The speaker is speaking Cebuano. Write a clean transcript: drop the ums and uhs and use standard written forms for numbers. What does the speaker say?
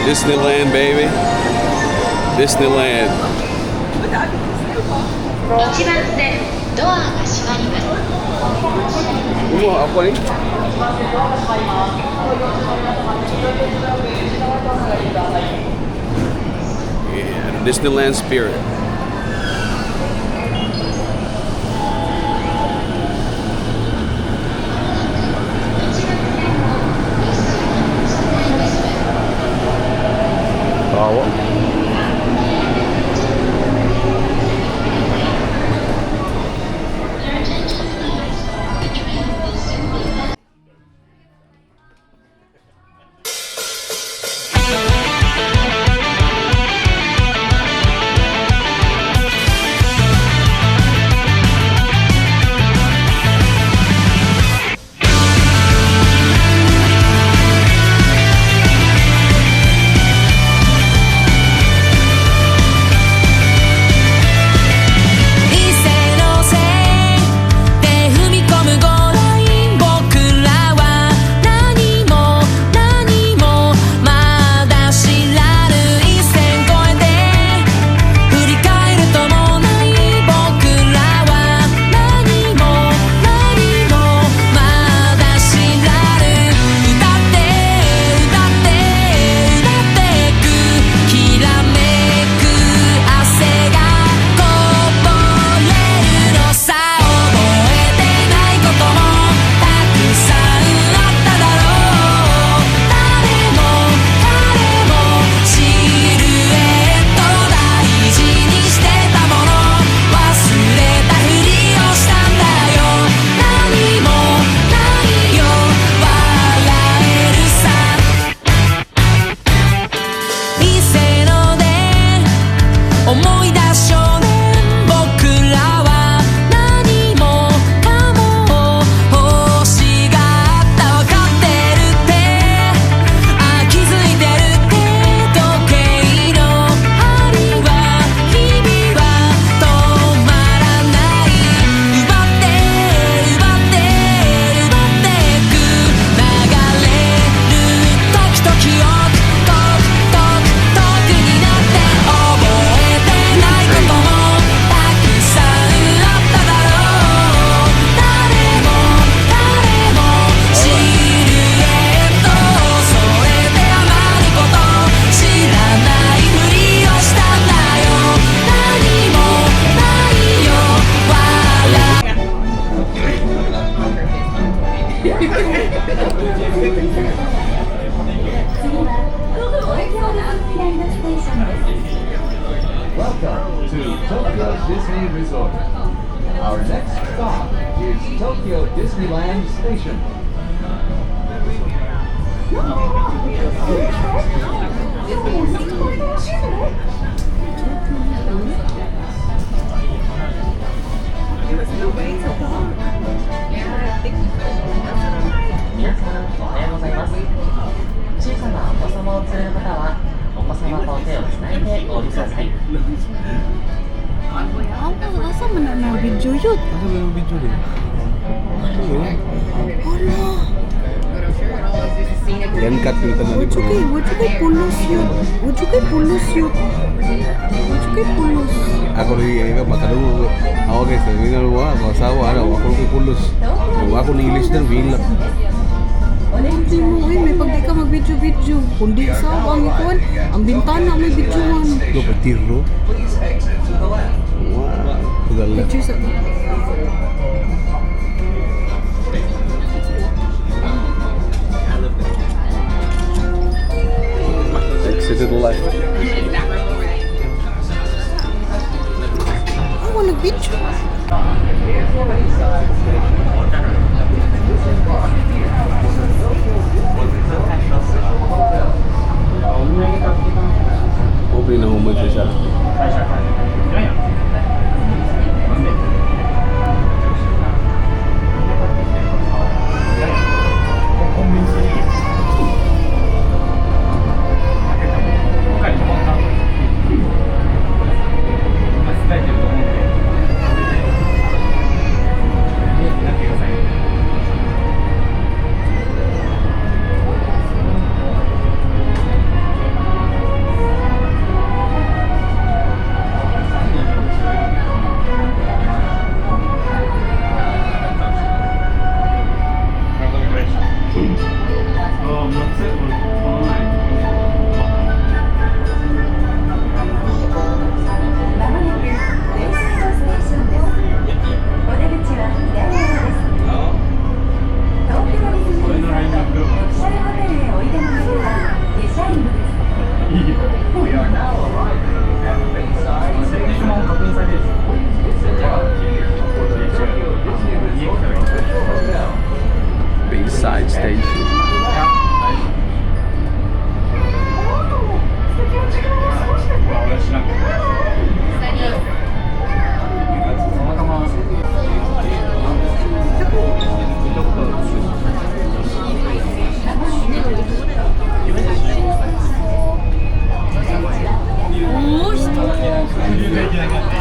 Disneyland, baby. Disneyland. 1番線ドアが閉まります。 Wah, apa ni? Yeah, the Disneyland spirit. Bawa. Your attention, please. The train will soon be 一斉のせで踏み込むゴーライン。僕らは何も何もまだ知らぬ。一線越えて振り返るともない。僕らは何も何もまだ知らぬ。歌って歌って歌ってく。きらめく汗がこぼれるのさ。覚えてないこともたくさんあっただろう。誰も彼もシルエット、大事にしてたもの、忘れたふりをしたんだよ。何もないよ。笑えるさ。店ので思い出し少年。僕らは何もかも欲しがった。わかってるって、あ、気づいてるって。時計の針は、日々は止まらない。奪って奪って奪ってく。流れる時と記憶、遠く遠く遠くになって。覚えてないこともたくさんあっただろう。誰も誰もシルエット、それで余ること知らないふりをしたんだよ。何もないよ。笑 次は東京ディズニーランドステーションです。 Welcome to Tokyo Disney Resort. Our next stop is Tokyo Disneyland Station. 皆さん、おはようございます。小さなお子様を連れの方は、お子様と手をつないでお降りください。 Asa man na video yun? Asa ba yung video niya? Hala. Yan cut yung tanan. Wa jud kay pulos yun. Wa jud kay pulos yun. Wa jud kay pulos. Ako rin ikaw makadungog. Ako guys, sabi nga mo ako asawa ano, ako rin pulos. Kung ako ni English din, wala. Hindi mo, eh, may pag di ka mag-video-video. Kundi sa ang ikuan, ang bintana may videoan. Lo patiro. Please exit to the left. Wow. To the left. Picture sa. Exit to the left. Ako nag-video. Open na human siya siya. Video.